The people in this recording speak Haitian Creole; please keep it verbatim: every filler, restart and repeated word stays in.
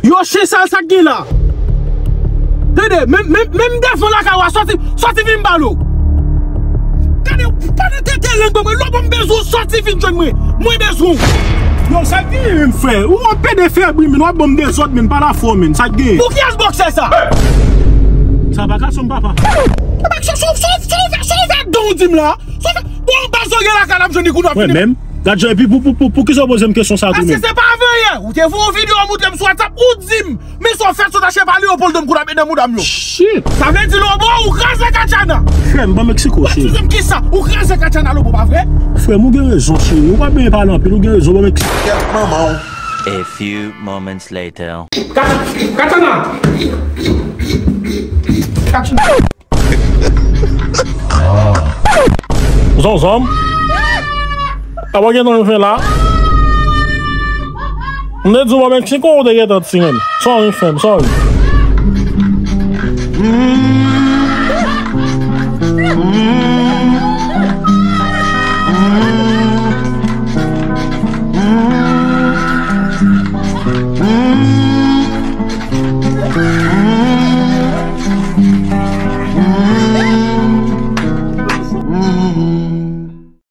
Yo chen sal sa k gen la. Tande, menm, menm, menm devan lakay ou a, sòti, sòti vin m pale w. Gade, pa nan tete lang ban mwen, lò ban m bezwen w, sòti vin jwenn mwen. Mwen bezwen w. Yo, sa k gen menm frè? Ou wè pede fè bri, men w ap ban m dezòd, men pa la fò, men. Sa k gen? Pou kiyès bòksè sa? Sa pa gason m, papa. Sa w fè, sa w fè, sa w fè don w di m la? Sa w fè? Bon, anba zòrèy lakay la, m jwenn li kou nan fini. Mwen menm? Gad jan, epi pou, pou, pou, pou ki sa w poze m kesyon sa tou menm? Paske se pa vre yè. Ou te voye yon videyo moutre m sou WhatsApp, ou di m, men sa w fè sot achte pa Leopoldo m kou nan mouda m yo. Shit! Sa vle di Lobo, ou kraze Katiana. Frè m, ban Meksiko, cheri. Ou di m kisa? Ou kraze Katiana Lobo, pa vre? Frè m, ou gen rezon, cheri. Ou pa byen pale anpil, ou gen rezon, ban Meksiko. Kèt manman w. A few moments later. Kat-, Katiana! Katiana! Zonzon. Apa gentan nou fè la? M te di w bò Meksiko ou te gentan ti menm. Sorry, frè m, sorry.